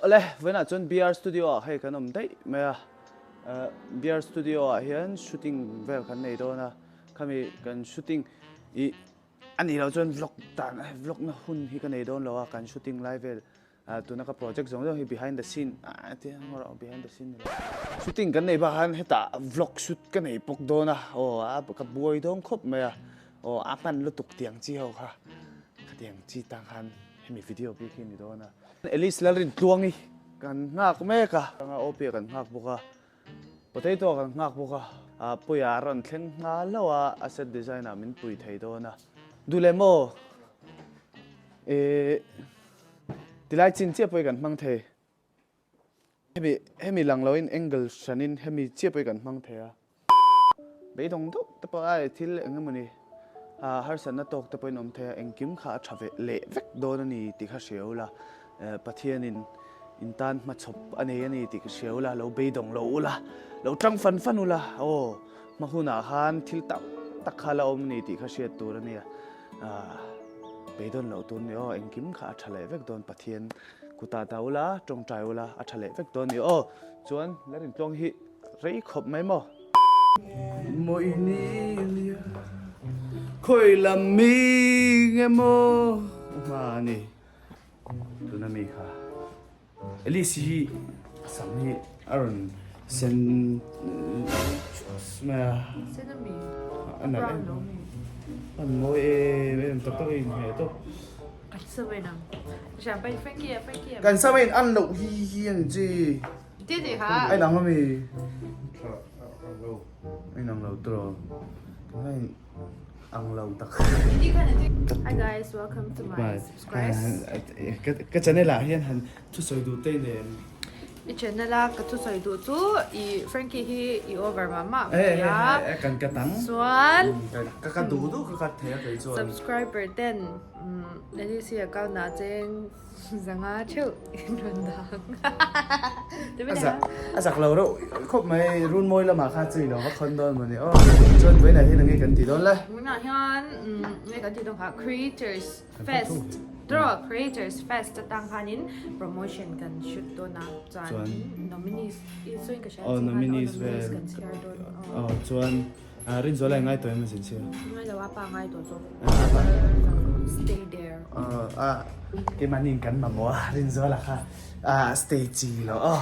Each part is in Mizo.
Awle, vawiinah chuan BR Studio ah hei kan awm daih mai a, BR Studio ah hian shooting vel kan nei dawn a, khami kan shooting ih a nih loh chuan vlog dan vlog na hun hi ka nei dawn lo a, kan shooting lai vel tuna ka project zawng zawng hi behind the scene ah tia ngawr a behind the scene ni lo shooting kan nei bak khan hetah vlog shoot ka nei bawk dawn a, aw a ka buai dawn khawp mai a, aw a hman lutuk tiang chi ho kha khatiang chi tang khan hemi video bik hi a ni dawn a. Alice Lalrintluangi kan nghak mek a, OP kan nghak bawk a, potato kan nghak bawk a, Puia a rawn thleng nghal hlauh a, a set design ah min pui thei dawn a. Duh leh maw? Ehh tilai chin chiah pawh hi kan hmang thei. Hemi hemi lang loin angle hranin hemi chiah pawh hi kan hmang thei a. Beidawng deuh te pawh ai thil eng emawni harsatna tawk te pawhin awm thei a, engkim kha a tha ve leh vek dawn a ni tih kha hria ula, Pathianin in tan hmachhawp a nei a ni tih ka hria ula, lo beidawng lo ula, lo tang fan fan ula, aw hma hunah khan thil tam tak kha la awm a ni tih kha hriat tur a nia, beidawn loh tur a ni aw, engkim kha a tha leh vek dawn Pathian kutah dah ula, tawngtai ula a tha leh vek dawn a ni aw, chuan Lalintluang hi. Rei khawp mai maw? Mawi ni nia khawi lam mi nge maw hma a ni tuna mi kha Alice hi a sam hi a rawn sen mai a Sen a mi? A nalh em Brown lo mi? An mawi em em tak tak a inhmeh tawp. Kan sa ve nang. Frankie a Frankie a. Kan sa ve in an loh hi hi an chi. Tih A inang ami? A inang lo tawh. Tunah in ang lo tak. Hi guys, welcome to my subscribers. Ka channel ah hian han thusawi duh te nen. I channel a ka thusawi duh chu i Frankie hi i over mah mah ka ti a. Kan cut ang. Chuan Ka cut duh duh ka cut thei a kei chuan. Subscriber ten LEC account ah cheng Zanga theuh in rawn dang. A zak lo reuh khawp mai Runmawi lamah kha chu i lo va khawn dawn maw ni aw. Chuan vawiinah hian enge kan tih dawn le? Vawiinah hian enge kan tih dawn kha Creators Fest draw Creators Fest atang khanin promotion kan shoot dawn a chuan nominees i sawiin ka hria aw nominees vel kan chhiar dawn aw chuan Rinzuala i ngai tawh em a zin chhia? Ngai lo a pa ngai tawh zawk. Stay there. A keimahni in kan mamawh a Rinzuala kha stay chi lo aw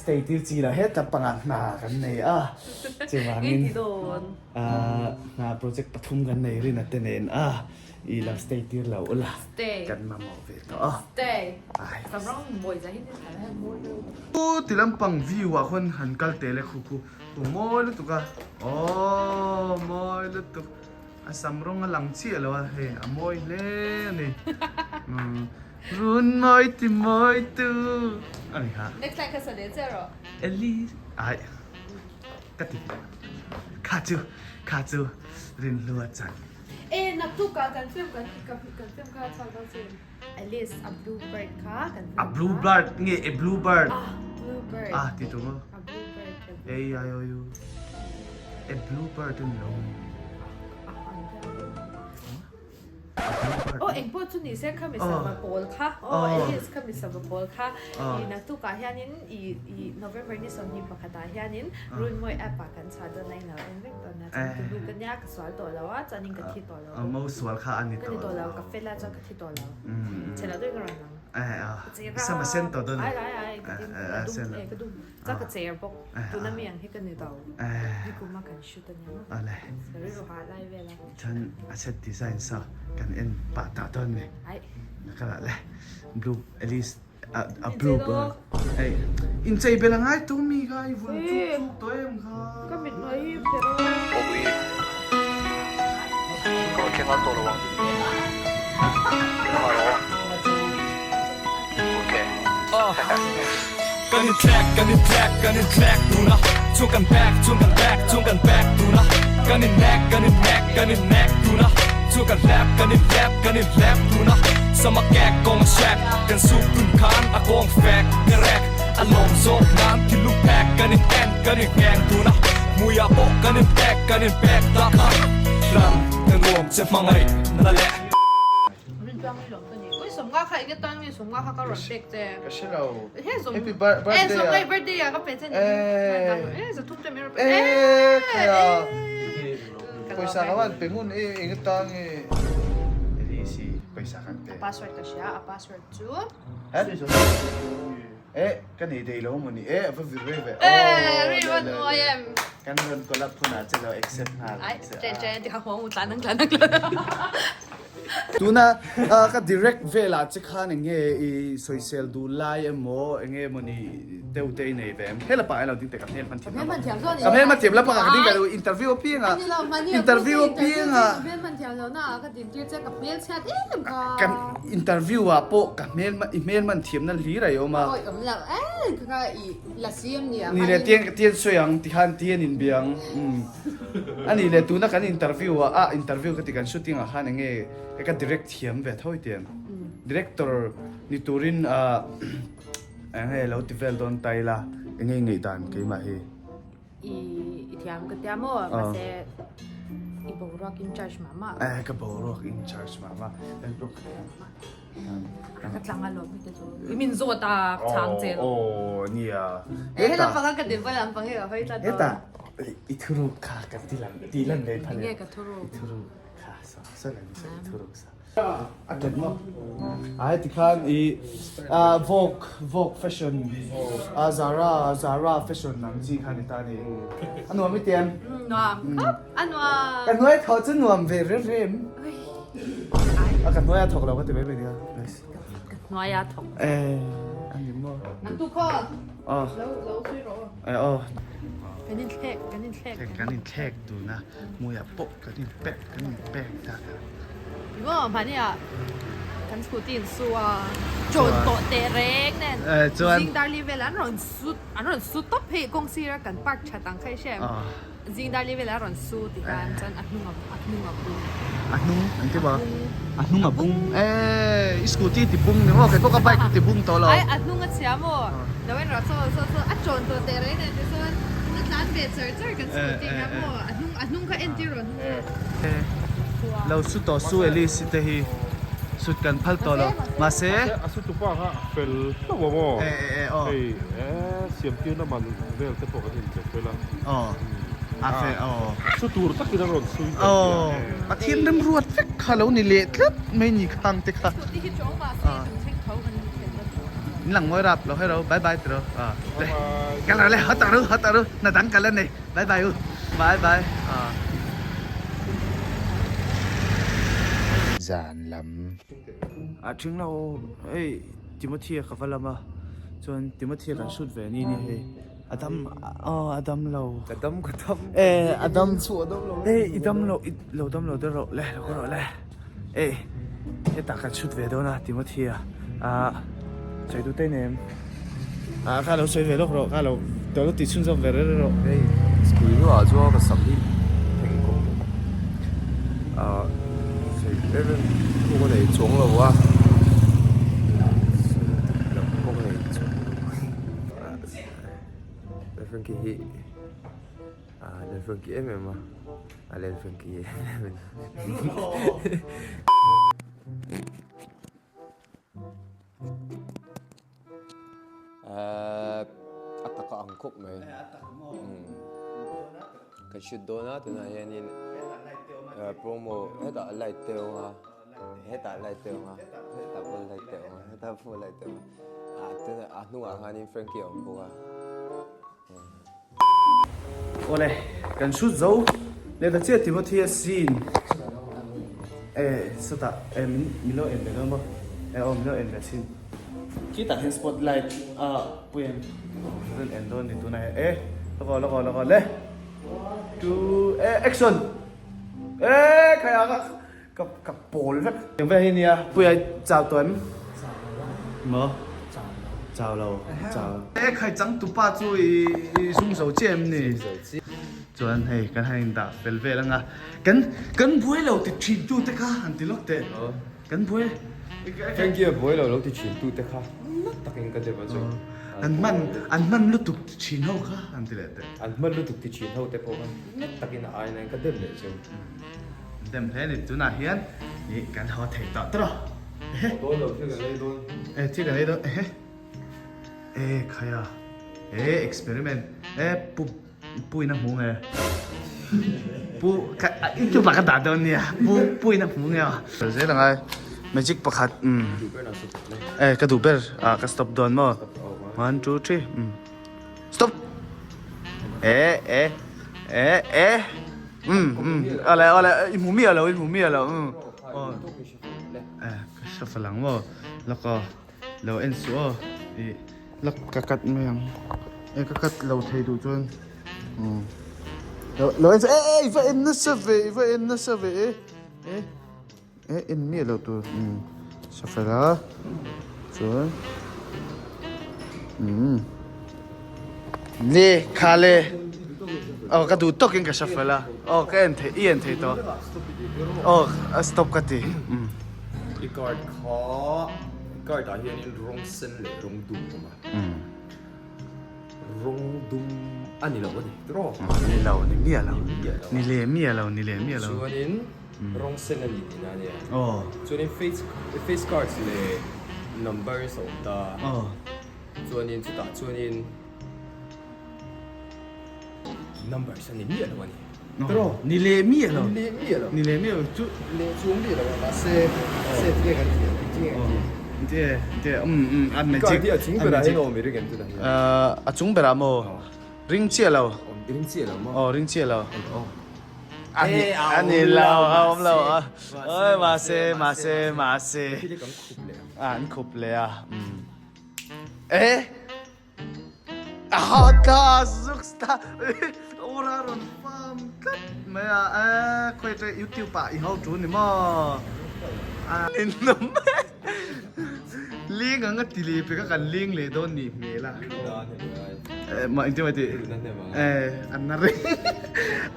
stay tir chi lo heta pangah hna kan nei a chuvangin hna project pathum kan nei rin a te nen a i lo stay tir lo ula kan mamawh ve tawh a. Stay. Ai. Ai. Ti lampang view ah khawn han kal tel e khu khu. Hu mawi lutuk a, aww mawi lutuk, a sam rawng a lang chiah lo a hei a mawi hle a ni, run mawi ti mawi tu a ni kha. Next time kha sa leh chiah rawh. Eli ai ka ti kha chu kha chu rinhlua chan. E naktuk ah kan film kan kan film kha chhuak dawn sin. Alice a blue bird kha kan A blue bird nge a blue bird? Ah blue bird. Ah ti tur maw? A blue bird. A I O U. A blue bird a ni lo. Oh eng pawh chu ni se kha mi sava pawl kha. Oh Alice kha mi sava pawl kha. I naktuk ah hianin i i November ni 21 ah hianin Runmawi app ah kan chhuah dawn a in lo en vek dawn a. Chuan ka nu ka nia ka sual tawh lo a chuanin ka thi tawh lo. Mo sual kha a ni tawh lo. Ka ni tawh lo, ka fel a chuan ka thi tawh lo. Chhe lo deuhin ka rawn lang. Ka cher a. Sam a sen tawh dawn Ai ai ai, ka dim, ka dum, eh ka dum. Chuan ka cher bawk. Tuna mi ang hi ka ni tawh. Nikum a kan shoot a nia maw. Ale. Ka rilru hah lai vel a. Chuan a set design saw kan en pah tah dawn ni. Ai. Ka lah le. Blue Alice a blue bird. Hei inchei bel a ngai tu mi kha i vun chuk chuk tawh em kha. Ka mit hnuai hi pherh a. Awii ka rawn thleng al tawh lo ang Hello Okay Kan in thlek kan in thlek kan in thlek tun a Chuan kan back chuan kan back chuan kan back tun a Kan in nek kan in nek kan in nek tun a Chuan kan hlep kan in hlep kan in hlep tun a Sama kek kawng a hrek kan suk tun khan a kawng fek ka rek A lawm zawk nan thil lu phek kan in en kan in ngheng tun a Hmui ah pawh kan in pek kan in pek tak a Hlan ka nuam che hmangaih na leh. Rintlangin lawm ka ni. Ui 50. 150 kha enge tan nge 50 kha ka rawn pek che. Ka hre lo. He zawm Happy birthday e zawm ngai birthday ah ka pe che ni. E E 300 te min rawn pe. E khaia. Pawisa ka van pe ngun e enge tan nge. Elisi pawisa kan pe. A password ka hria a password chu. E ka nei dei lo maw ni e a va vir rei ve. E ri va nuai em. Kan rawn collab hunah che lo accept nghal. Ai che che ti kha huang u tlan ang tlan ang tlan. Tuna ka direct velah che khan eng nge i sawisel duh lai emaw eng nge mawni deuh te i nei ve em? Hela pah ilo ding teh ka hmel hman thiam lo. Ka hmel hman thiam lo pakhat ka ding ka interview apiang a interview apiang a ka interview ah pawh ka hmel i hmel hman thiam na hlir a i awm a. Ni leh tiang tian sawi ang ti khan tian inbia ang umm. A nih leh tuna kan interview ah ah interview ka ti kan shooting ah khan enge ka direct thiam ve tho i tiang director ni turin ah enge lo ti vel dawn ta ila enge i ngaih dan keimah hi. I i thiam ka tia maw mahse i boruak in charge mah mah. Eh ka boruak in charge mah mah. Ka tlang a lawm te chu. I min zawt a chhang che lo. Aw nia. Eh hela panga ka din lam pang hi ka hawi tlat. Heta i thuruk kha kan ti lan ti lan ve phal. Nge ka thuruk. I thuruk kha sa sa lan sa i thuruk sa. A tet mo. Ai ti khan i Vogue Vogue fashion a Zara Zara fashion lam chi khan i ta ni. A nuam i tiam. Nuam khop a nuam. Ka hnuai thaw chu nuam ve rem rem. A ka hnuai a thawk lo ka ti mai mai nia. Nice. Ka hnuai a thawk. Eh, a ni maw. Nang tu khaw. Aw. Lo lo sui rawh. Eh aw. Kan in thlek, kan in thlek. Kan in thlek dun a, hmuiah pawh kan in pek, kan in pek ta kha. Ni maw, mahni ah kan scooty in su a, chawn tawh teh reng nen. Eh chuan. Zing darli vel an rawn su, an rawn su tawp hei kawng sir a kan park that ang kha i hria em. Zing dar level a rawn su ti khan chuan a hnung a hnung a bung. A hnung an ti maw? A hnung a bung. Eh i scooty ti bung ni maw? Kei pawh ka bike ti bung tawh lo. Ai a hnung a chhia maw? Lo en rawh saw saw saw a chawn tawh teh reng nen ti chuan a tlan ve char char kan scooty kha maw a hnung a hnung kha entir rawh hnung kha. Lo su tawh su Alice te hi sut kan phal tawh lo mahse. A su tupa kha a fel hlauh a maw? Eh eh eh aw. Hei eh siam tirna man vel te pawh kan inchep vel a. Aw a fel aw. Su tur takin a rawn sui ta Aw a thian remruat vek kha lo ni leh tlat mai ni khang te kha. Scooty hi chawng mahse tun thleng tho kan inthlen na tur. In lang ngawi rap lo hero bye bye tiro aw le ka lo le haw tak ru haw tak ru na dang ka la nei bye bye u bye bye aw. Zan lam. A thing lo hei Timothy a ka va lam a chuan Timothy a kan shoot ve ni ni hei. A dam aw a dam lo. Ka dam ka dam. Eh a dam. Chu a dam lo. Eh i dam lo i lo dam lo deuh rawh le lo ka rawh le. Eh hetah kan shoot ve dawn a Timothy a ah sawi duh te nem. Ah kha lo sawi ve lawk rawh kha lo lo ti chhunzawm ve reng rawh. Hei school hnuah chuan ka sam hi theng kawng ah sawi em em pawh ka nei chuang lo a sawi dik loh pawh ka nei chuang lo. Lalfrankie hi ah Lalfrankie em em a a Lalfrankie em em a ni. Ahh a tak a ang khawp mai kan shoot dawn a tunah hianin promo hetah light te a awm a. Hetah light te awm a, hetah pawh light te awm a, hetah pawh light te awm a. Ah tunah a hnungah khanin Frankie a awm bawk a. Awle, kan shoot zo leh ta chiah Timothy a scene eh sawtah eh min min lo en ve dawn maw eh aw min lo en ve thin khitah hian spot light a pui an rawn en dawn ni tunah hian eh lawk aw lawk aw lawk aw le two eh action eh khai a Ka ka pawl vek. Eng vel hi nia Puia chau tawh em? Chau lo a. Maw? Chau lo. Chau lo. Chau. E khai chang tupa chu i i zum zo chiah em ni? Zum zo chiah. Chuan hei kan han indah fel vel anga kan kan buai lo ti thin tu te kha han ti lawk teh. Kan buai. Thank you buai lo lo ti thin tu te kha na takin ka dep a chu. An hman an hman lutuk ti thin ho kha han ti leh teh. An hman lutuk ti thin ho te pawh kha na takin a aina in ka dep leh chu. Dem hle a ni tunah hian ih kan haw thei tawh tawh. Dawn lo thil kan ei dawn. E thil kan ei dawn ehe. E khaia e experiment e pu pu in a hmu nge pu ka youtube ah ka dah dawn nia pu pu in a hmu nge aw. Zel angai magic pakhat umm e ka duh ber ah ka stop dawn maw 1 2 3 umm stop e e e e umm umm awle awle i hmu miah lo i hmu miah lo umm aw e ka shuffle ang maw lawk aw. Lo en suh aw ih lak ka cut mai ang e ka cut lo thei duh chuan umm lo lo en suh e e i va en nasa ve i va en nasa ve e e e en miah lo tur umm shuffle a chuan umm le kha le aw ka duh tawkin ka shuffle a aw ka en thei i en thei tawh aw a stop ka ti umm. I card kha card ah hianin rawng sen leh rawng dum a awm a. Rawng dum a ni lo a ni tiraw? A ni lo, ni miah lo. Ni leh miah lo, ni leh miah lo. Chuanin rawng sen a ni tihna a nia. Aw. Chuanin face face cards leh numbers a awm ta. Aw. Chuanin chutah chuanin Numbers a ni miah lo a ni. Tiraw? Ni leh miah lo. Ni leh miah lo. Ni leh miah lo chu. Leh chuang miah lo a mahse se tinge kan tih ang tinge kan tih. Tinge tinge um um a magic. Card hi a chung berah hian awm i ring em tunah hian? A chung berah maw? Ring chiah lo. Ring chiah lo maw? Aw ring chiah lo. A ni a ni lo a awm lo a. Oi mahse mahse mahse. Thil hi kan khup leh a. A an khup leh a um. Eh! A ta zuk ta ora rawn farm tlat mai a e khawi atang youtube ah i ho tu ni maw a ninawm ling ang a ti leh pek a kan ling leh dawn nih hmel a e mah engtin mah tih e an na reng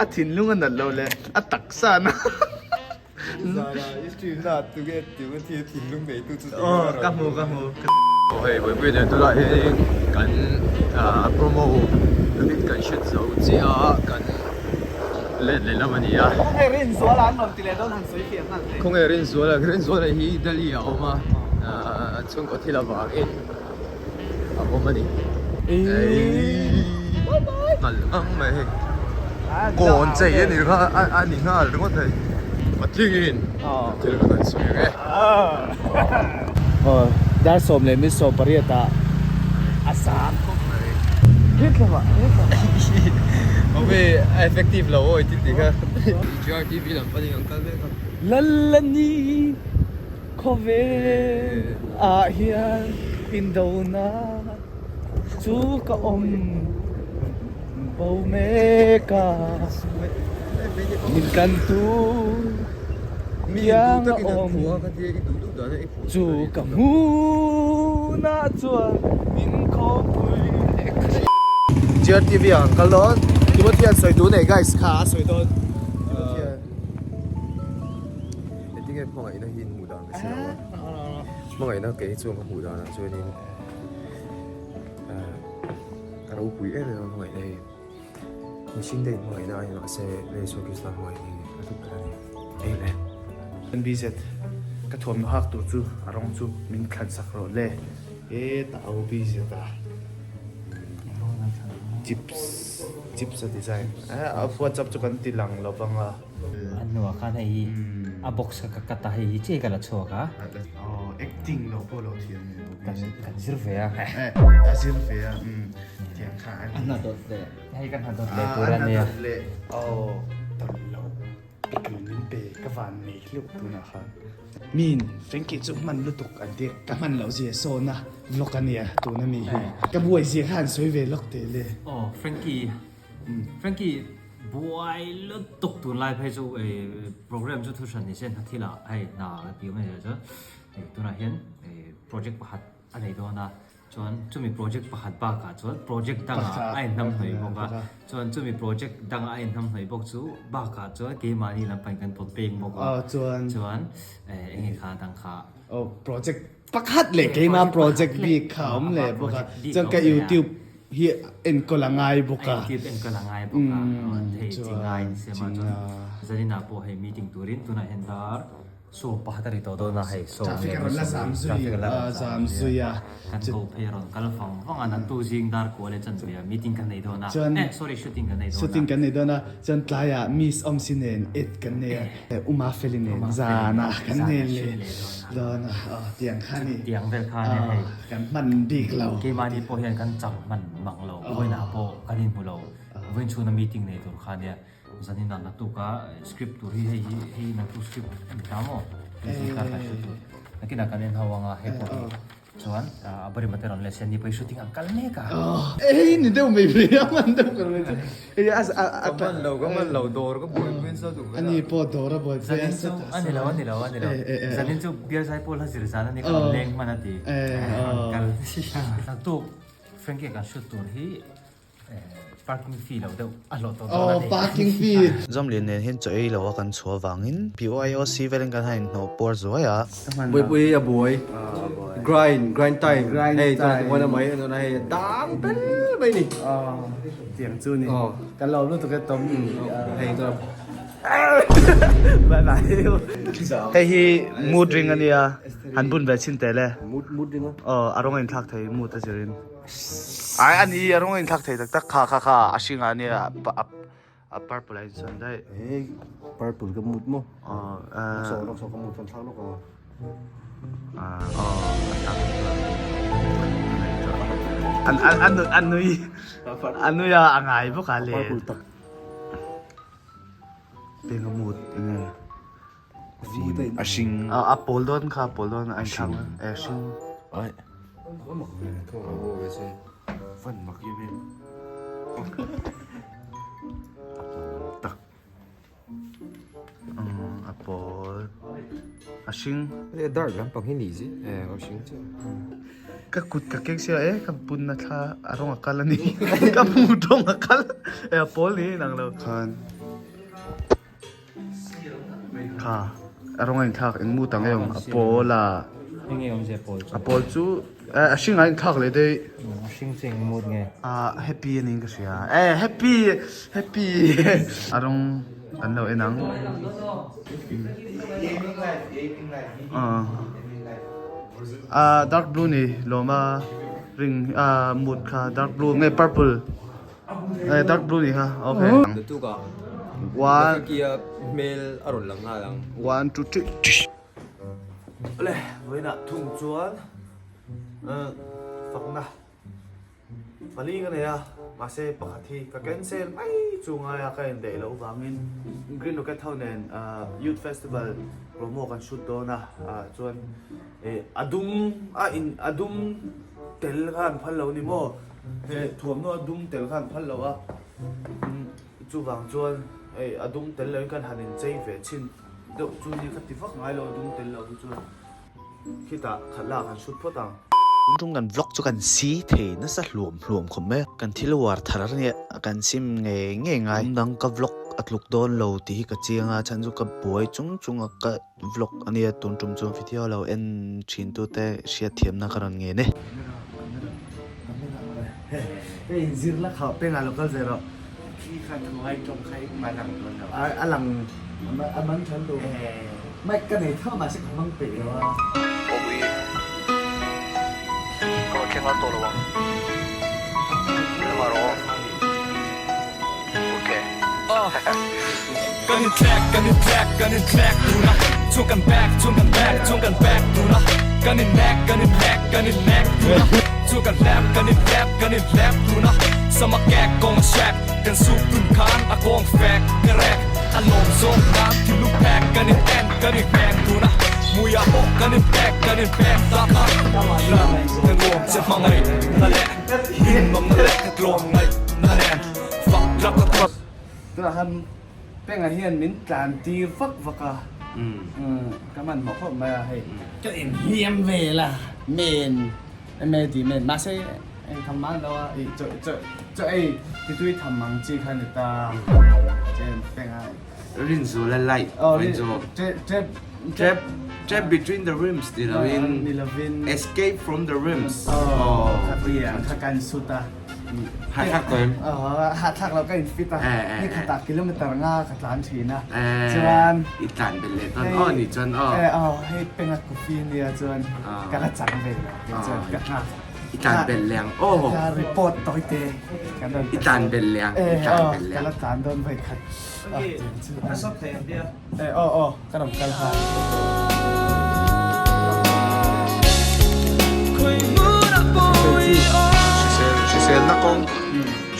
a thinlung a nat loh leh a taksa a na. Aw ka hmu ka hmu. Aw hei buaipui nen tunah hianin kan promo vid kan hret zo chiah a kan let leh lam a ni a. Khawnge Rinzuala an rawn ti leh dawn han sawi fiah nghal teh. Khawnge Rinzuala Rinzuala hi Delhi ah a awm a chhungkaw thil avangin a awm a ni. Nalh ngang mai hei. Kawn chei a ni kha a ni nghal ringawt hei. Patlingin thil ka kan sawi ang e. Aw dar 18 ah a sang khawp mai. Awmi a effective lo aw i thil tih kha. GRTV lam panin an kal mek a. Lalani. Khawvel ah hian indona chu ka awm bo mek a, min kan tu miang a awm chu ka hmunah chuan min khawmpui. GRTV ah kan kal dawn, Timothy an sawi duh nei guys kha a sawi dawn Timothy an. Engtinge hmangaihna hi in hmuh dan ka hre lo a, hmangaihna kei hi chuan ka hmuh danah chuanin a ropui em em a hmangaihna hi mihring te in hmangaihna a ni mahse Isua Krista hmangaihna hi a hlu ber a ni Amen. NBZ ka thuamhnaw hak tur chu a rawng chu min thlan sak rawh le hetah a OBZ a chips chips a design a whatsapp chu kan ti lang lo vang a. A hnuah khan hei hi a box kha ka cut a hei hi chiah hi ka la chhuak a. Aw acting lo pawh lo thiam e Kan kan zir ve a. A zir ve a umm tiang kha a ni. A hna dawt leh hei ka hna dawt leh tur a nia. A hna dawt leh aw tam lo pickle min pe ka van nei hleuh tunah khan. Min Frankie chu hman lutuk an ti ka hman loh zia sawn a vlog a nia tuna mi hi ka buai zia kha an sawi ve lawk teh le. Aw Frankie Frankie Buai lutuk tunlai phei chu program chu thu hran ni se hna thil ah hei hna ka ti awm a ni chuan hei tunah hian project pakhat a nei dawn a chuan chumi project pakhat bakah chuan project dangah a inhnam hnawih bawk a chuan chumi project dangah a inhnam hnawih bawk chu bakah chuan keimahni lampang kan pawt peng bawk a chuan eng nge kha dang kha project pakhat leh keimah project bik kha a awm leh bawk a chuan ka youtube hi enkawl a ngai bawk a. Youtube enkawl a ngai bawk a, thei chi ngai ni se mah chuan zaninah pawh hei meeting turin tunah hian dar. Sawm pakhat a ri tawh dawn a hei sawm Traffic a rawn la zam zui a zam zui a. Kan ko phei a rawn kal vang vang a naktu zing dar kual leh chan ve a meeting kan nei dawn a eh sorry shooting kan nei dawn a. Shooting kan nei dawn a chuan tlaiah Miss Awmsi nen ed kan nei a Uma Feli nen zanah kan nei leh dawn a aw tiang kha ni. Tiang vel kha nia hei. Kan hman bik lo. Keimahni pawh hian kan chang hman mang lo vawiinah pawh kan inhmu lo vawiin chhuna meeting nei tur kha nia. Zanin ah naktuk a script tur hi hei hi hei naktuk script a ni ta maw? Hei hi kar kan hre tur. Nakinah kan en ho ang a hei pawh hi chuan a bari mate rawn let se ni pawh hi shooting an kal mek a. Hei ni deuh mai mai a man deuh ka rawih chu. Hei a a Ka man lo ka man lo dawr ka buaipui nasa duh vel a. Ani pawh dawr a buaipui Zanin chu a ni lo a ni lo a ni lo. Zanin chu bial zai pawl a zir zan a ni ka rawn leng hman a ti. Kal naktuk Frankie kan shoot tur hi Parking fee lo deuh a hlawh tawh dawn a ni. Parking fee. Zawmlian nen hian chaw ei lo a kan chhuah vangin PYOC velin kan han inhnawh puar zuai a. Buaipui a buai. Grind, grind time. Hei tunah ti muan a mai a hei a dang bel mai ni. Tiang chu ni. Kan lo lutuk e tawm. Hei tunah. Bye bye. Hei hi mood ring a nia. Han bun ve chhin tel e. Mood mood ring a. Aw a rawng a inthlak thei mood a zirin. Ai a ni a rawng a inthlak thei tak tak kha kha kha a hringah a nia a purple a insawn daih. He purple ka mood maw? Aw saw lawk saw ka mood kan thlak lawk ang a. Aw a thlak an an an a nui a nui a a ngai bawk a le. Purple tak. Peng a mood enge. A hring. A pawl dawn kha a pawl dawn a inthlang e a hring. Ai. Van mak em em. A pawl tak. A pawl. A hring. A dark lampang hi ni zi. E a hring chu. Ka kut ka keng sia e ka punna thla a rawng a kal a ni. Ka hmu rawng a kal. E a pawl ni inang lo. Khan. Kha a rawng a inthlak eng mut ang em a pawl a Enge awmzia pawl chu? A pawl chu a hring a inthlak leh daih. A hring chu eng mut nge? Ah happy a niin ka hria. Eh happy happy a rawng kan lo en ang. Ah dark blue ni lawm a ring ah mut kha dark blue nge purple. Eh dark blue ni kha okay. Lutuk ah. One. Kia hmel a rawn lang nghal ang. One two three. Ole vawiinah thung chuan fakna pali ka nei a mahse pakhat hi ka cancel mai chu ngai a ka indaih loh vangin Green Rocket ho nen Youth Festival promo kan shoot dawn a chuan a dum a in a dum tel kha an phal lo ni maw. He thuamhnaw a dum tel khan phal lo a, chuvang chuan hei a dum tel loin khan han inchei ve chhin deuh chu nia ka ti vak ngai lo a dum tel loh hi chuan khitah khat lak han hrut phawt ang. Tum kan vlog chu kan si thei nasa hluam hluam khawp mai a, kan thil uar thar ania kan sim ngei ngei ngai. Tum dang ka vlog a tluk dawn lo tih hi ka chiang a, chhan chu ka buai chung chung a ka vlog ania tun tum chuan video lo en thin tute hriatthiamna ka rawn ngen e. Hei zir la kha peng ah lo kal ve rawh. Khi khan thu ngai tawng kha i man ang dawn lo. A lang a man than lo. Mic ka nei tho mahse ka hmang peih lo a. Awii. Ka rawn thleng a tawh lo ang. Lamah rawh aw. Okay. Kan in thlek, kan in thlek, kan in thlek tun a Chuan kan back, chuan kan back, chuan kan back tun a Kan in nek, kan in nek, kan in nek tun a Chuan kan hlep, kan in hlep, kan in hlep tun a Sama kek kawng a hrek, kan suk tun khan a kawng fek ka rek A lawm zawk nan thinlung phek kan in en, kan in hnek tun a Hmuiah pawh kan in pek, kan in pek tak a Lan ka nuam che hmangaih na leh Rinawmna leh ka tlawm ngaih na nen Fak tlak a tlawm. Tunah khan Penga hian min tlan tir vak vak a, ka hmanhmawh khawp mai a hei. Ka inhliam vel a, men eme ti men mahse eng tham man lo a, ih chaw chaw chaw ei titui tham ang chi kha ni ta chen Penga. Rinzula light Rinzul. Trap trap trap. Trap between the rims ti loin Ni lovin Escape from the rims. Aw kha tiang kha kan sut a. Hahthlak tawh em? Aw hahthlak lo ka in fit a. Ni khatah kilometer nga ka tlan thin a. Chuan I tlan belh leh dawn aw ni chuan aw. Aw hei penga coffee nia chuan ka la chang ve lo kei chuan ka nghak. I tlan belh leh ang aw. Ka report tawi te kan rawn I tlan belh leh ang i tlan belh leh ang. Ka la tlan dawn vawi khat. Ka sawp thei ang tia. Aw aw ka rawn kal ha. Hriselna kawng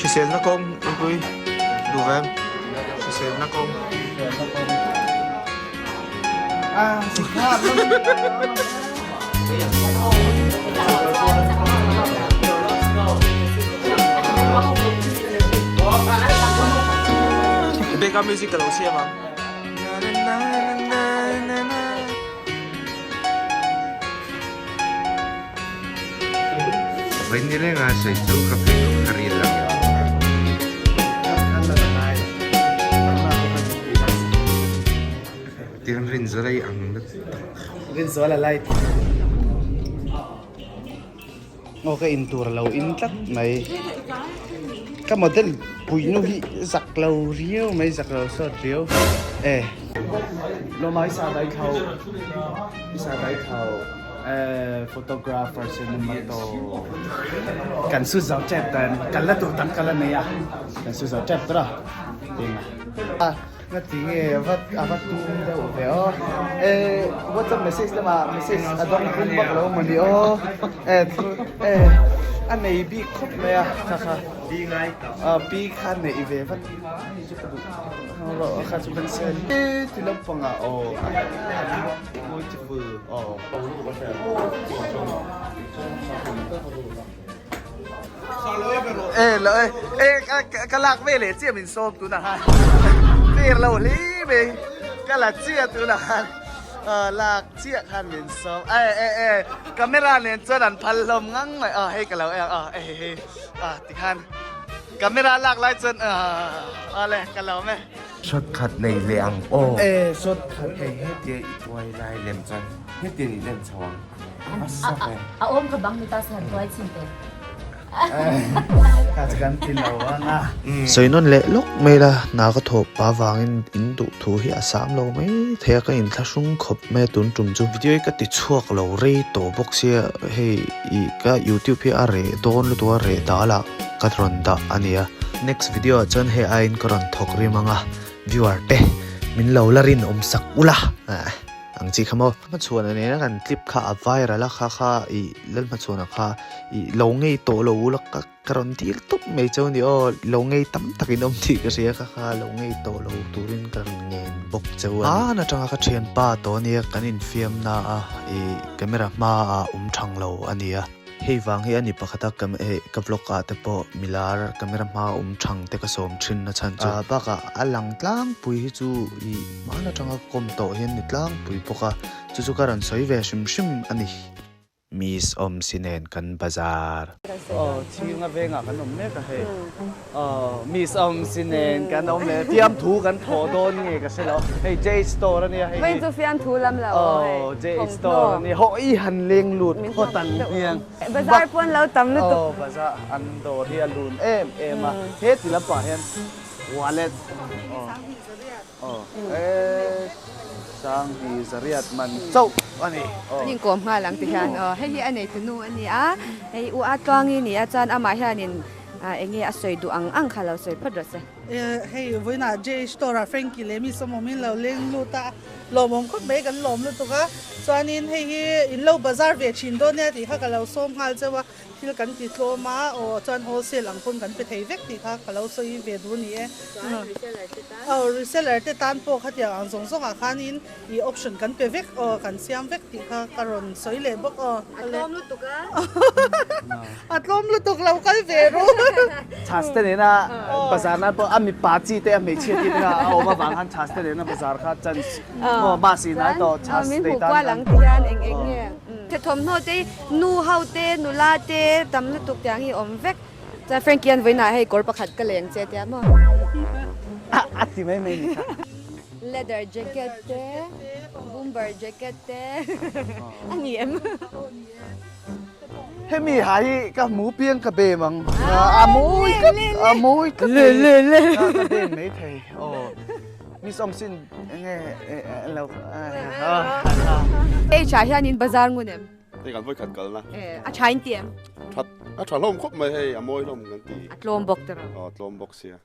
hriselna kawng ipui duh em hriselna kawng. Background music ka lo siam ang. Vawiin ni renga sawi chu ka pheikhawk ka ril ang emaw. Tiang Rinzuala i ang na tak. Rinzuala light. Aw ka in tur lo in tlat mai. Ka model pui nu hi zak lo riau mai zak lo sawt riau e. Lawma i sa dai thau i sa dai thau e photographer cinemato kan su zo tep dan kan la tur tam ka la nei a kan su zo tep tur a tinga. Nga ti nge a va a va tum deuh ve aw eh whatsapp message lamah message a dawng tum vak lo mawni aw eh thu eh a nei bik khawp mai a kha kha ah pi kha neih ve vat hei chu ka duh rawh kha chu kan sel eh ti lampangah aw a beautiful aw. E lo e e ka lak ve leh chiah min sawm tunah khan tir lo hle mai ka la chiah tunah khan lak chiah khan min sawm e e e camera nen chuan an phal hlawm ngang mai a hei ka lo en a e hei hei a tikhan camera lak lai chuan a awle ka lawm e. Shot khat nei leh ang aw. E shot khat. Hei hetia i tuai lai lem chuan hetiang i lem chho ang. A awm kha bang ni ta se han tuai chin teh. Sawi nawn leh lawk mai la, hna ka thawh pa vangin in duh thu hi a sam lo mai thei a, ka inthlahrung khawp mai a tun tum chu. Video hi ka ti chhuak lo rei tawh bawk sia, hei ih ka youtube hi a reh dawn lutuk a, reh dal ah ka rawn dah a nia. Next video ah chuan hei aiin ka rawn thawk rim ang a, viewer te min lo la rinawm sak ula. Ang chi kha maw. Hmachhuana nena kan clip kha a viral a kha kha ih Lalhmachhuana kha ih lo ngei tawh lo ula ka ka rawn dil tawp mai cheu a ni aw lo ngei tam takin awm tih ka hria kha kha lo ngei tawh lo turin ka rawn ngen bawk cheu a ni. Hmaan atanga ka thianpa tawh ania kan infiamna a ih camera hmaah awm thang lo a nia. Hei vang hi a ni pakhat a hei ka vlog ah te pawh milar camera hma awm thang te ka sawm thin na chhan chu. Bakah a lang tlangpui hi chu ih hmaan atanga ka kawm tawh hian ni tlangpui bawk a, chu chu ka rawn sawi ve hrim hrim a ni. Miss Awmsi nen kan bazar. Aw chhinga vengah kan awm mek a hei. Aw Miss Awmsi nen kan awm leh fiamthu kan thawh dawn nge ka hre lo hei J store ania hei Vawiin chu fiamthu lam lo aw hei Aw J store ania haw i han leng lut phawt ang hian Bazar pawn lo tam lutuk Aw bazar an dawr hi a lun em em a he ti lampah hian wallet aw Aw e Sanghi Zariat man chauh a ni aw. An inkawm nghal ang ti hian aw hei hi a neitu nu a ni a hei u a tluangi ni a chuan amah hianin eng nge a sawi duh ang ang kha lo sawi phawt rawh se. Hei vawiinah JH Store ah Frankie leh mi sawmawmin lo leng lut a lawmawm khawp mai kan lawm lutuk a chuanin hei hi in lo bazar ve thin dawn nia tih kha ka lo sawm nghal cheu a. Thil kan ti tlawm a, aw chuan wholesale ang pawn kan pe thei vek tih kha ka lo sawi ve duh a ni e. Chuan reseller te tan? Aw reseller te tan pawh khatiang ang zawng zawngah khanin i option kan pe vek aw, kan siam vek tih kha ka rawn sawi leh bawk aw. A tlawm lutuk a? A tlawm lutuk lo kal ve ru. Chhas te nena bazar nan pawh a mipa chi te a hmeichhia chi te kha a awm avang khan chhas te nena bazar kha chance aw bus in ai tawh chhas Min nei hmuh tan kual khan. ang ti hian eng eng nge? Thawmhnaw te hi nu ho te nula te tam lutuk tiang hi awm vek. Chuan Frankie an vawiinah hei kawr pakhat ka leng che tia maw? A ti mai mai ni kha. Leather jacket te, bomber jacket te a ni em? Hemi ha hi ka hmu piang ka bem ang. A mawi tlat, a mawi tlat. Le le le. Ka bem mai thei. Aw. Miss awm sin enge lo. H ah hian in bazar ngun em? Hei kan vawi khat kalna. A tha in ti em? That a tha hlawm khawp mai hei a mawi hlawm kan ti. A tlawm bawk tiraw? Aw tlawm bawk sia.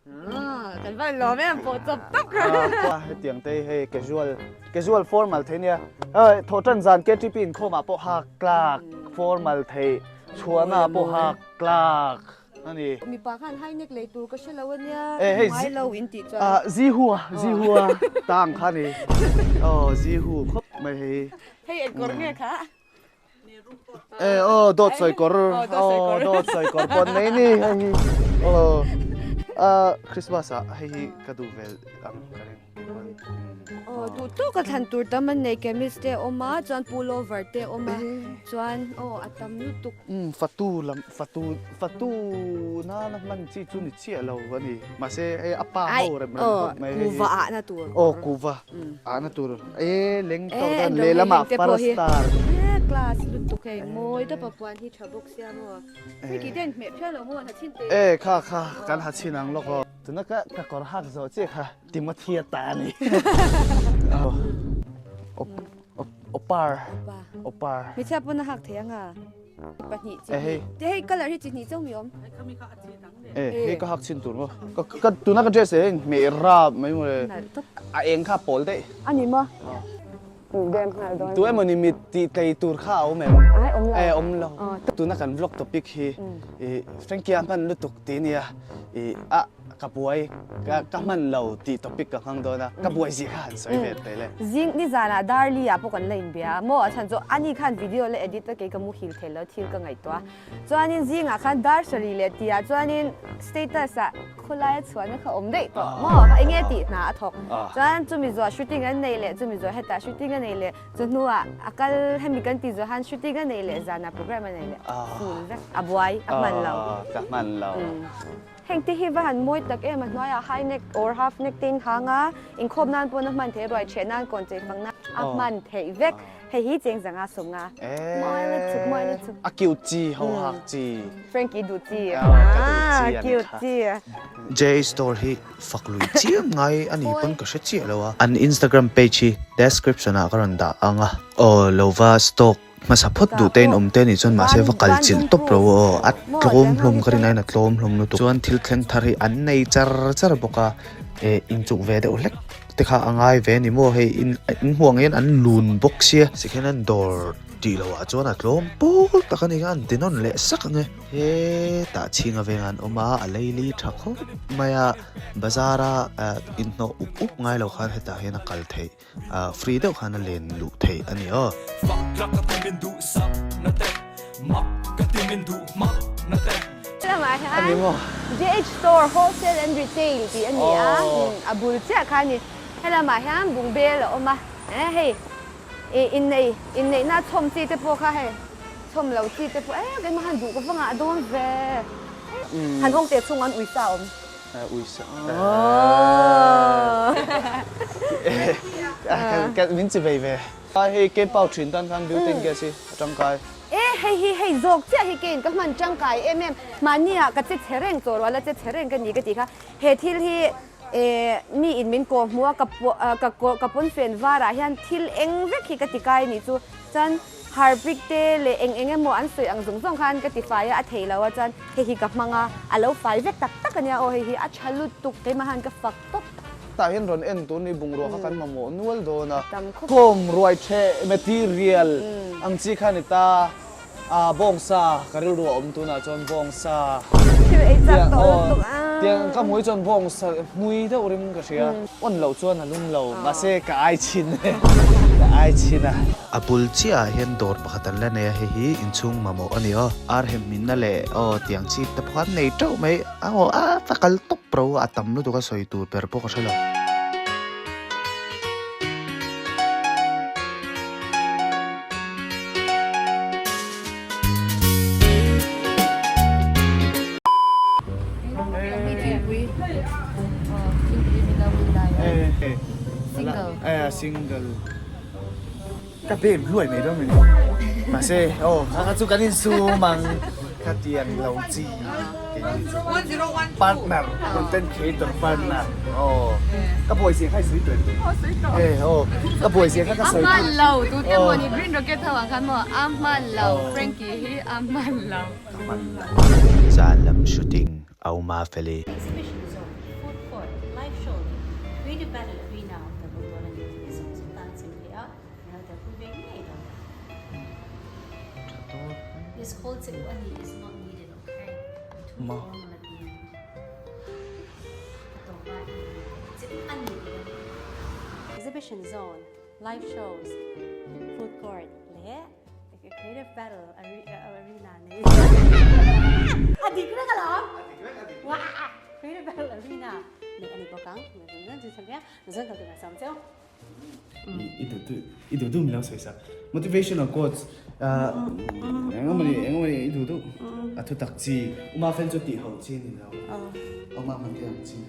Kan van lawm em pawh chawp tawp kha. Hetiang te hei casual casual formal thei nia. Hei thawhtan zan KTP inkhawm ah pawh hak tlak formal thei chhuahna ah pawh hak tlak a ni. Mipa khan high neck lei tur ka hre lo a nia ngai lo in tih chuan. Zihu a zihu a tang kha ni. Aw zihu khawp mai hei. Hei engkawr nge kha? E aw dawt sawi kawr aw dawt sawi kawr pawn mai ni hei hi aw a Christmas ah hei hi ka duh vel ang ka ring aw duh tawk a thlan tur tam an nei chemist te awm a chuan pullover te awm a chuan aw a tam lutuk um fatu lam fatu fatu nana hman chi chu ni chiah lo a ni mahse hei a pa ho rem rem khawp mai hei kuva ah na tur aw kuva ah na tur E leng tawh dan lehlamah Farstar. E class lutuk hei mawi ta papuan hi tha bawk sia maw. Hei ki den hmeh phian lo maw ha chhin te. E kha kha kan ha chhin ang lawk aw. Tuna ka ka kawr hak zawh chiah kha Timothy a ta a ni. Opar opar. Hmeichhia pawn a hak thei anga. Pahnih chi hnih. Te hei colour hi chi hnih chauh mi awm. E hei ka hak chhin tur maw. Ka ka tuna ka dress e hmeh rap mai maw le. A eng kha pawl daih. A ni maw? Dem nghal dawn. Tu emawni mit tih tlei tur kha a awm em? Ai awm lo. E awm lo. Tuna kan vlog topic hi i Frankie a hman lutuk tih nia i a Ka buai, ka hman lo tih topic ka hmang dawn a, ka buai zia kha han sawi ve teh le. Zing nizanah Darli ah pawh kan la inbia a, maw a chhan chu ani khan video la edit a kei ka muhil thei lo thil ka ngaihtuah a, chuanin zingah khan dar sarih leh tihah chuanin status ah khawlaia chhuahna kha awm daih tawh maw eng nge tih hna a thawk, chuan chumi zuah shooting an nei leh chumi zuah hetah shooting a nei leh chu hnuah a kal hemi kan tih zuah han shooting a nei leh zanah program a nei leh full vek a buai a hman lo. Ka hman lo. Heng te hi va han mawi tak em a hnuaiah high neck or half neck te in hang a, inkhawp nan pawn a hman theih ruai chheh nan kawn chei fang nan a hman theih vek. Hei hi cheng zanga sawmnga mawi lutuk mawi lutuk. A cute chi ho hak chi. Frankie duh chi a cute chi. J store hi fak lui chiam ngai a ni pawn ka hre chiah lo a. An Instagram page hi description ah ka rawn dah ang a. Aw lova stock Hmasa phawt duh te in awm te anih chuan mahse va kal chilh tawp lo aw, a tlawm hlawm ka rin aiin a tlawm hlawm lutuk. Chuan thil thleng thar hi an nei char char bawk a, eh inchuk ve deuh hlek te kha a ngai ve a ni maw hei in in hmuh ang hian an lun bawk sia. Sikhian an dawr tih loh ah chuan a tlawm pawl tak a ni kha an ti nawn leh sak ang e. Hetah chhinga vengah an awm a, a leili tha khawp mai a, bazar a inhnawh up up ngai lo khan hetah hian a kal theih. Free deuh khan a len luh theih a ni aw. Lamah hian JH Store Wholesale and Retail tih a ni a, a bul chiah kha a ni. Helamah hian bungbel a awm a, hei innei inneihna chhawm chi te pawh kha hei chhawm lo chi te pawh eh keimah han duh ka va ngah dawn ve. Han hawng teh chhungah an uisa a awm. Uisa min chi vei ve. Hei ke pau thin tan khan butane gas hi a tangkai. E hei hi hei zawk chiah hi kein ka hman tangkai em em. Mahni ah ka che chhe reng chaw rual a che chhe reng ka ni ka tih kha. He thil hi e mi in min kawh hmuh a ka ka ka pawnfen var ah hian thil eng vek hi ka ti kai nih chu. Chuan Harpic te leh eng eng emaw an sawi ang zawng zawng khan ka ti fai a, a theih lo a chuan hei hi ka hmang a, a lo fai vek tak tak a nia aw hei hi a tha lutuk keimah han ka fak tawp. Tah hian rawn en tur ni bungrua kha kan mamawh nual dawn a, khawm ruai theh material ang chi kha ni ta. A bawngsa ka rilru a awm tunah chuan bawngsa Thil ei chak tawh lutuk a. Tiang ka hmui chuan bawngsa hmui deuh rim ka hria. On loh chuan a lum lo mahse ka ai chhin e ka ai chhin a. A bul chiah ah hian dawr pakhat an la nei a hei hi inchhung mamawh a ni aw. Ar hem minna leh aw tiang chip te pawh an nei teuh mai a aw a va kal tawp ro a tam lutuk a sawi tur ber pawh ka hre lo. a single. Ka bem hluai mai dawn mawni. Mahse aw kha kha chu kan insum ang khatiang lo chi keini chu partner content creator partner aw ka buai zia kha i sawi tawh em? E aw ka buai zia kha ka sawi A hman lo tu te mawni green rocket ho ang khan maw a hman lo Frankie hi a hman lo. Ka hman lo. Zan lam shooting a awm a fel e. Exhibition zawk, food court, live show leh creative battle arena a awm ta bawk dawn a ni tih zawng zawng tan chim theih a, min lo telpui ve ngei dawn a. This called che u a ni is not needed okay, too formal at the end. A tawp a i che u a ni tih a ni. Exhibition zone, live shows, food court leh Creative battle arena nei a dik reng alawm Creative battle arena nei a ni bawk ang I duh duh i duh duh min lo sawi sak motivational quotes engemaw engemaw i duh duh a thu tak chi uma fel chu tih ho chi a ni lo uma hman te ang chi.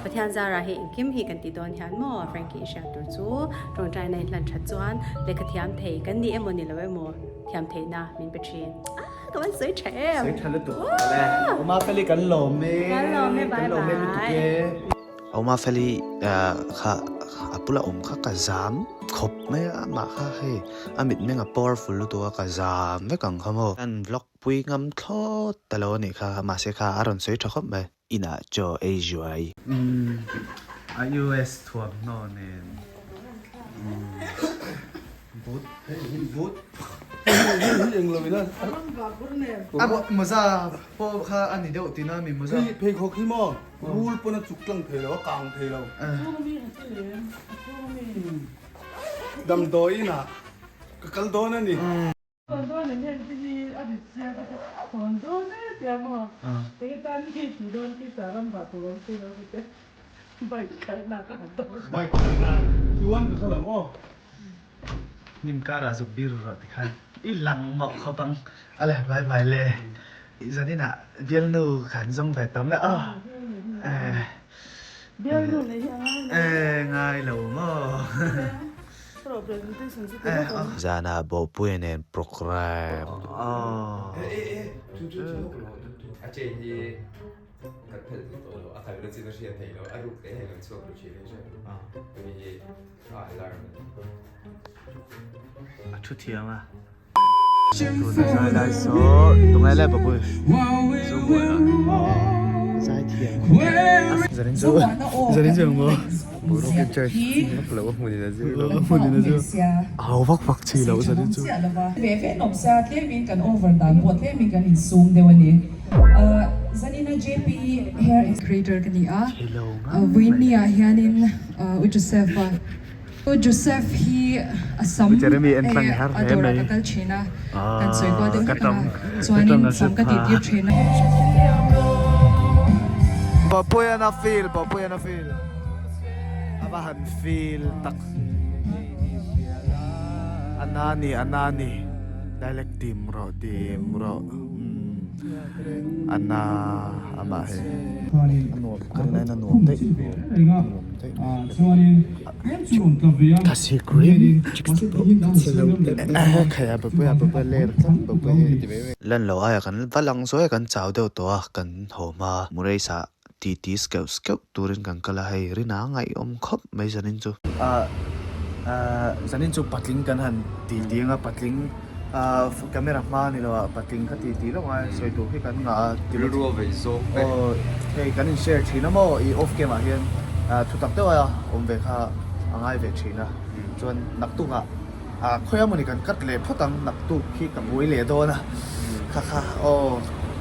Pathian zara hi engkim hi kan ti dawn hian maw Frankie i hriat tur chu tawngtaina in hlan that chuan lehkha thiam thei kan ni emaw ni lo emaw thiam theihna min pe thin. Ah ka van sawi tha em. Sawi tha lutuk le. Uma Feli kan lawm e. Kan lawm e bye bye. Uma Feli kha a bula awm kha ka zam khawp mai a amah kha hei a mitmeng a powerful lutuk a ka zam vek ang kha maw. Kan vlog Pui ngam thlawt ta lo a nih kha, mahse kha a rawn sawi tha khawp mai. Inah chaw ei zuai. Umm a US thuamhnaw nen umm boot hei hi boot hei hi hi englo ina a mawza pawh kha a ni deuh tina mi mawza hei pheikhawk hi maw rul pawn a chuk tlang thei lo a kang thei lo damdawi inah ka kal dawn a ni. Hnim karah zuk bir rawh tikhan i lang mawh khawp ang a le bye bye le zaninah bialnu khan zawng ve tam le aw eh ngai lo maw. Zanah Bawhpuia nen programme. A thu thiam a. Tuna zai lai saw tungai le Bawhpui. Zai thiam. Zanin chu zanin chu ang maw. Boruak charge vak lo a hmunin a zir lo. A hmunin a zir. Au vak vak chi lo zanin chu. Ve ve nawm sia tlemin kan over dan pawh tlemin kan insum deuh a ni. Zanina JP hair is creator ka ni a. Vawiinni ah hianin U Joseph a. U Joseph hi a sam a dawrah ka kal thin a, kan sawi kual deuh hlek ang a, chuanin sam ka tih tir thin a. Papuian a feel, Papuian a feel. A va han feel tak. A na ni, a na ni. Dialect tim rawh, tim rawh. A na amah hi. A nuam ka rin aiin a nuam daih. A nuam daih mai. Thasi cream khaia papuia papuia ler tlat papuia hi. Lan lo aia kan va lang zuai a kan chau deuh tawh a kan haw hma Murray-sa titi skeuh skeuh turin kan kal a hei rina ngaihawm khawp mai zanin chu. Zanin chu patling kan han ti ti anga patling camera hma ni lo ah patling kha ti ti lawk a sawi tur khi kan ngah a rilru a vei zawk vek. Aw hei kan in share thin a maw i off cam ah hian thu tak deuh a awm ve kha a ngai ve thin a chuan naktuk ah Khawi amawni kan cut leh phawt ang, naktuk khi ka buai leh dawn a, kha kha aw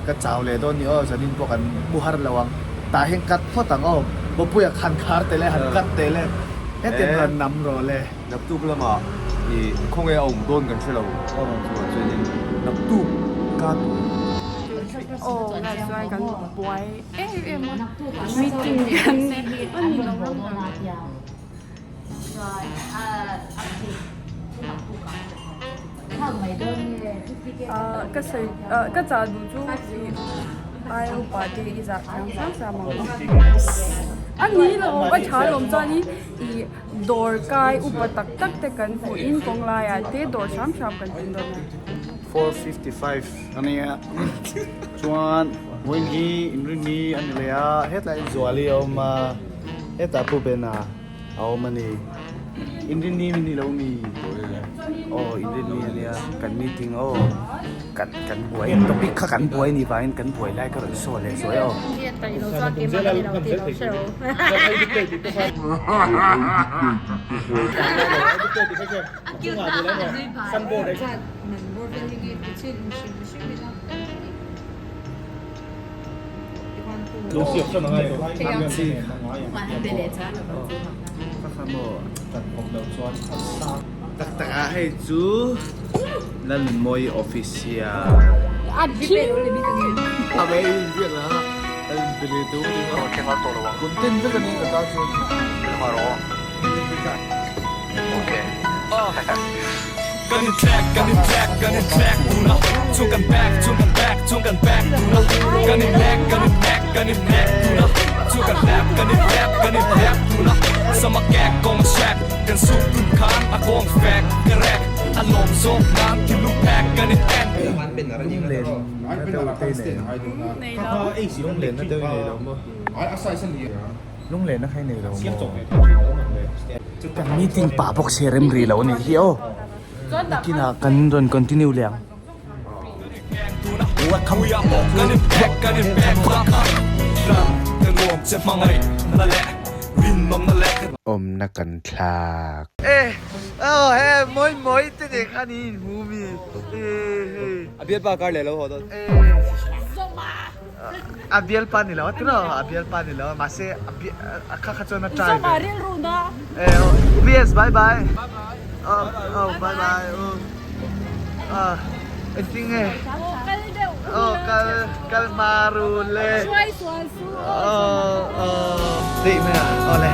ka chau leh dawn ni aw, zanin pawh kan mu har lo ang, tah hian cut phawt ang aw, Bawpuia khan khar teh le, han cut teh le, hetiang rawn nam rawh le. Naktuk lamah i khawnge a awm dawn kan hre lo, chuvang chuanin naktuk cut. Aw chuan kan buai em em a, meeting kan nei a ni lo ram ram. Ka sawi ka chah duh chu. Ai upa te i zah thiam hram hram ang u. A ni lo a tha lawm chuanin ih dawr kai upa tak tak te kan hmuh in kawng laiah te dawr hram hram kan tum dawn a ni. 4:55 a nia chuan vawiin hi inrinni a ni leh a hetlai Zuali a awm a hetah Pu Bena a awm a ni inrinni min ni lo mi aw inrinni a nia kan meeting aw kan kan buai topic kha kan buai ni vangin kan buai lai ka rawn saw leh zuai aw. Tak tak ah hei chu Lalnunmawii office hi a a mei in biak la a in pe leh teuh ding a content vek a ni ka tan chuan Kan in thlek, kan in thlek, kan in thlek dun a Chung kan back, chung kan back, chung kan back dun a Kan in nek, kan in nek, kan in nek dun a Chung kan hlep, kan in hlep, kan in hlep dun a Sama kek kawng a hrek, kan suk dun khan a kawng fek ka rek A lawm zawk nan thiluk phek kan in en. Lunglen na deuh te i nei lo Lunglen na deuh i nei lo maw Lunglen na kha i nei lo maw. Kan meeting pah bawk se rem rih lo a nih hi aw. Nakinah kan rawn continue leh ang. Awmna kan thlak. E aw he mawi mawi te nen khan in inhmu mi e hei. A bialpa kar leh lo haw dawn. E A bialpa ni lo a tiraw a bialpa ni lo a mahse a kha kha chuan a try ve. E aw VS bye bye. Aw aw bye bye aw ah engtin nge aw kal kal hma ru le aw aw tih mai a aw le.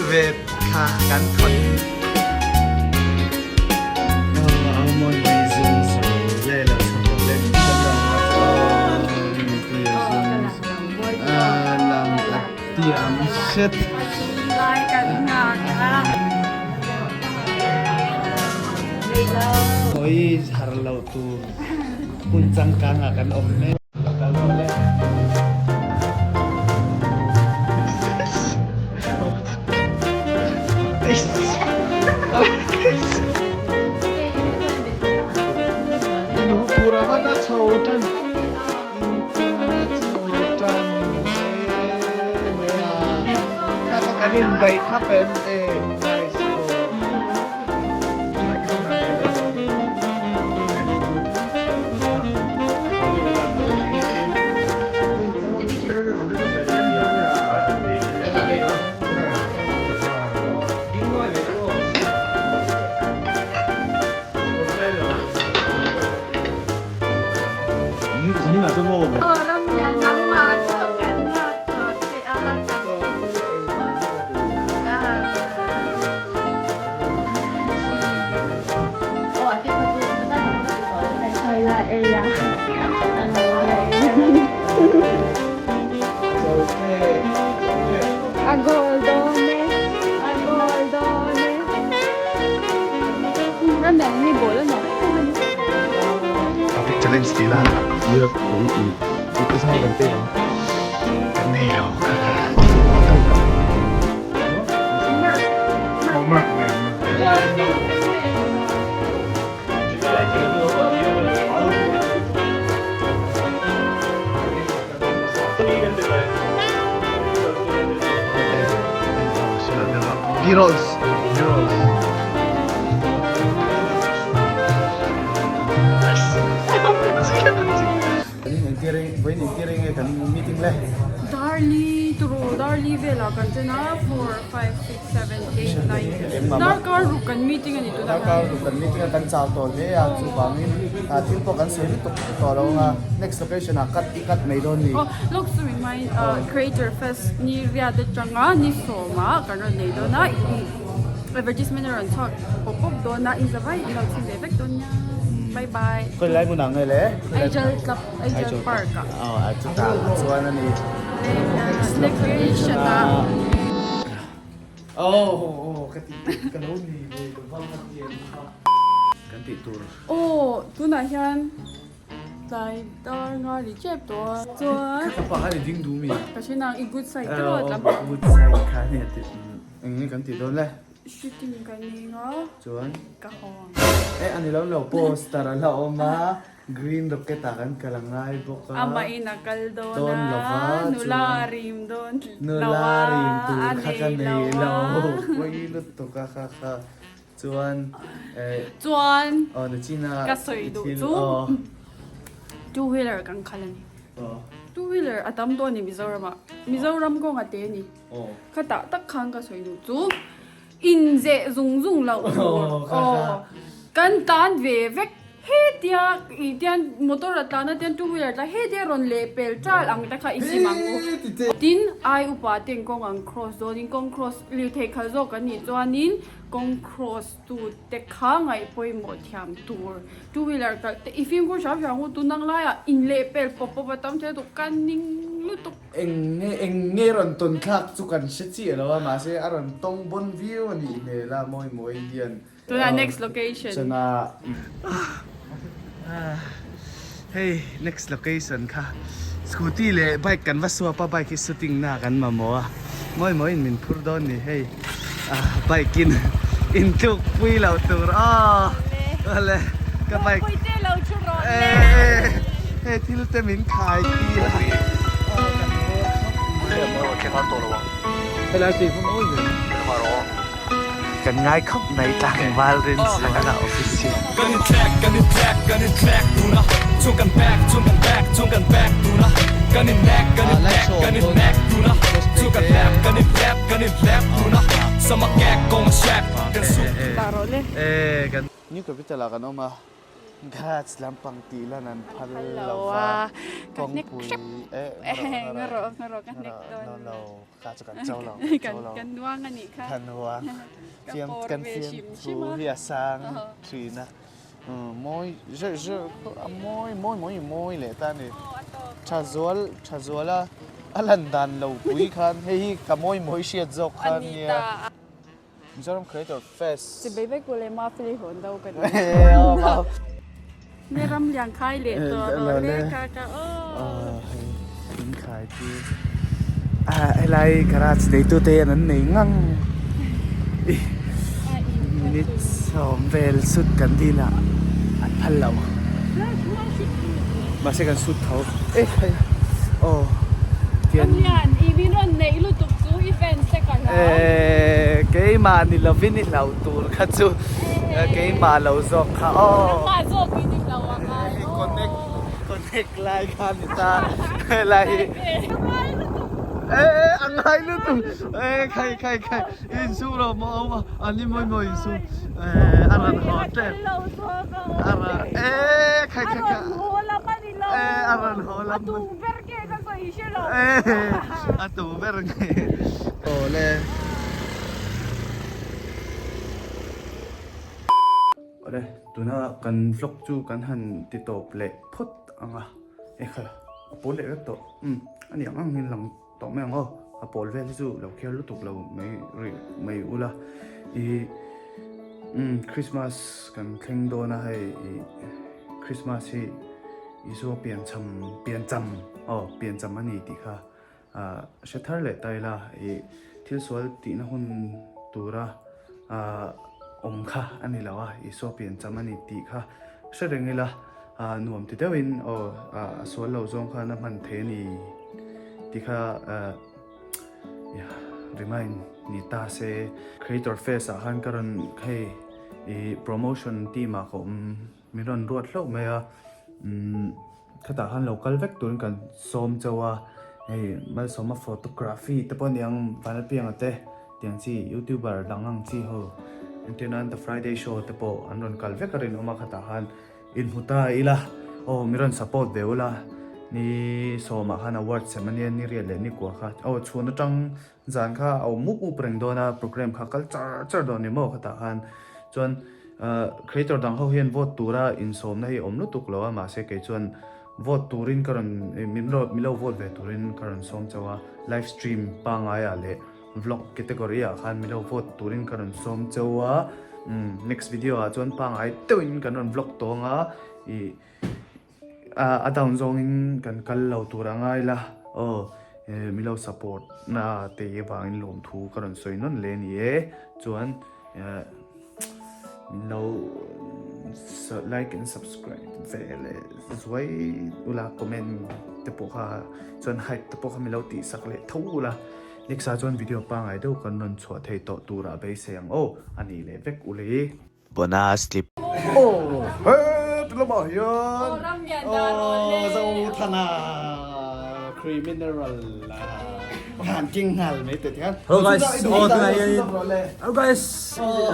Ve kha kan thawt Oi har lo tur. Hmun changkang ah kan awm mek. Kan in daih thap em e. Challenge ti la Kan nei lo B-rolls B-rolls Vawiin engtir eng nge kan meeting le? Darli. turu dar li velah kan chen a, four, five, six, seven, eight, nine, ten. Darkar ruk kan meeting a ni tunah hian. Darkar ruk kan meeting a, kan chau tawh hle a, chuvangin thil pawh kan sawi lutuk tawh lo ang a, next location ah cut i cut mai dawn ni. Aw, lawk chu min hmain Creator Fest ni riat atanga ni sawmah kan rawn nei dawn a, advertisement a rawn chhuak pawp pawp dawn a, inzavai in lo chhim ve vek dawn nia. Bye bye. Khawi lai hmunah nge le? Aijal Club. Aijal Park ah. Aw a chutah chuan a ni. Next location ah. Aw aw ka ti ka lo ni ve lo va ka ti ang kha. Kan tih tur. Aw tunah hian tlai dar nga ri tep tawh a chuan. Ka pa kha ni ding duh mi. Ka hre nang i good side te rawh tlam. Good side kha ni a ti eng nge kan tih dawn le. Shooting kan nei nga. Chuan. Ka haw ang. Eh a ni lo lo poster a la awm a. Green rocket ah kan kal a ngai bawk a. Amah in a kal dawn a, nula a rim dawn lo a, rim tur kha ka nei lo. Pawi lutuk a kha kha. Chuan eh. Chuan. Aw nachina ka sawi duh chu two wheeler kan kal a ni. Two wheeler a tam dawn a ni Mizoram ah. Mizoram kawng a te a ni. Khatah tak khan ka sawi duh chu Inzeh zung zung loh tur aw kan tan ve vek hetia ih tian motor a tlan a tian two wheeler tlan hetia rawn leh pel tal ang te kha i sim ang u tin ai upa ten kawng ang cross dawn in kawng cross lirthei khalh zawk kan nih chuanin kawng cross tu te kha ngaih pawimawh thiam tur two wheeler kalh te i fimkhur hram hram u tun ang laiah inleh pel pawp pawp a tam thei lutuk kan ning lutuk. Eng nge eng nge rawn tawn thlak chu kan hre chiah lo a, mahse a rawn tawng bawn viau a nih hmel a, mawi mawi hian. Tunah next location. Chana hei next location kha scooty leh bike kan va swap a, bike hi shooting na kan mamawh a, mawi mawi in min phur dawn ni hei bike in in tluk pui loh tur aw awle ka bike hei thil te min khai tir a kan ngai khawp mai tlangval rin zuala official. Kan in thlek kan in thlek kan in thlek tun a chung kan back chung kan back chung kan back tun a kan in nek kan in nek kan in nek tun a chung kan lep kan in lep kan in lep tun a sama kek kawng a shek kan su New Capital ah kan awm a. Garage lampang tih lan an phal lo va, kawngpui eh ngarawh ngarawh ka hnek dawn no no kha chu kan cho lo kan cho lo kan nuang a nih kha kan nuang fiam kan fiam thu hi a sang thin a mawi zeuh zeuh a mawi mawi mawi mawi leh ta a ni tha zual tha zual a a lan dan lo pui khan hei hi ka mawi mawi hriat zawk kha nia. Mizoram Creator Fest. Chibei vek ule Mafeli hawn do ka ni. Ne ram liang khai leh tawh rawh le ka ka aw. In khai chu helai garage neitu te hian an nei ngang minute sawm vel sut kan dil a an phal lo mahse kan sut tho e khai aw tian i min rawn neih lutuk chu i fans te ka hlau. Keimah ni lovin i hlauh tur kha chu keimah lo zawk kha aw. Nangmah zawkin i hlauh ang ai aw. Connect connect lai kha ni ta helai hi. A ngai lutuk. E a ngai lutuk e khai khai khai i insum rawh maw awm a an ni mawi mawi insum e a rawn haw tep a rawn e khai khai khai e a rawn haw lam. A tu ber nge awle. Awle tuna kan vlog chu kan han ti tawp leh phawt ang a e kha a pawl leh vek tawh umm a ni ang ang hian lang tawh mai ang aw a pawl vel hi chu lo kher lutuk lo mai rih mai ula ih umm Christmas kan thleng dawn a hei ih Christmas hi. Isua piancham piancham aw piancham a ni tih kha ah hre thar leh ta ila ih thil sual tihna hun tura ah awm kha a ni lo a Isua piancham a ni tih kha hre reng ila ah nuam ti deuhin aw ah a sual lo zawng khan a hman thei a ni tih kha ah remind ni ta se creator face ah khan ka rawn hei ih promotion team ah ka awm. Min rawn ruat hlauh mai a, umm khatah khan lo kal vek turin kan sawm chauh a, Hei Malsawma photography te pawh aniang Vanlalpianga te tiang chi youtuber dang ang chi ho entir nan The Friday Show te pawh an rawn kal vek a rinawm a khatah khan inhmu ta ila aw mi rawn support ve ula ni sawmah khan award sem ania ni riat leh ni kua kha aw chhun atang zan kha a awm mup mup reng dawn a program kha kal char char dawn ni maw khatah khan chuan creator dang ho hian vote tura insawmna hi awm lutuk lo a mahse kei chuan Vote turin ka rawn min min lo vote ve turin ka rawn sawm chauh a, live stream pangaiah leh vlog category ah khan min lo vote turin ka rawn sawm chauh a, umm next video ah chuan pangai deuhin kan rawn vlog tawng a, ih a down zawngin kan kal lo tur a ngai la aw min lo support na te vangin lawmthu ka rawn sawi nawn leh a ni e, chuan. Min lo like and subscribe ve leh zuai ula comment te pawh kha chuan hype te pawh kha min lo tih sak leh tho ula next ah chuan video pangai deuh kan rawn chhuah thei tawh tur ah beisei ang aw a nih leh vek ule. Bonus clip. Aw he ti lamah hian aw Zothana criminal Han king nghal mai te tiang. Hello guys, oh tunah hian Hello guys,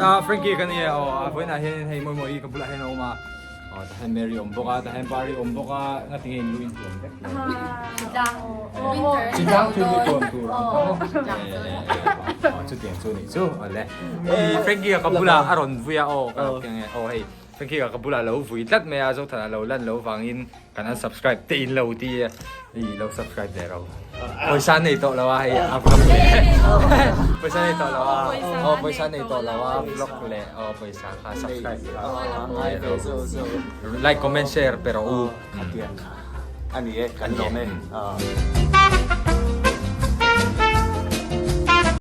ah Frankie ka ni e, oh a vawiinah hian hei mawi mawi ka bulah hian a awm a, oh tah hian Mary awm bawk a, tah hian Pari awm bawk a, ngati nge in lu in tuam vek le? Chitlang, winter. Chitlang thil hi tuam tur ang kha maw? Oh chutiang chu nih chu, awle. Frankie ka bulah a rawn vui a, aw ka lo keng e, aw hei Frankie ka bulah a lo vui tlat mai a, Zothana lo lan lo vangin Kan unsubscribe te in lo ti i lo subscribe ve ro. Pawisa nei tawh lo a hei a vlog leh pawisa nei tawh lo a aw pawisa nei tawh lo a vlog leh aw pawisa kha subscribe like comment share pe rawh u. Khatiang kha ani e kan lawm e.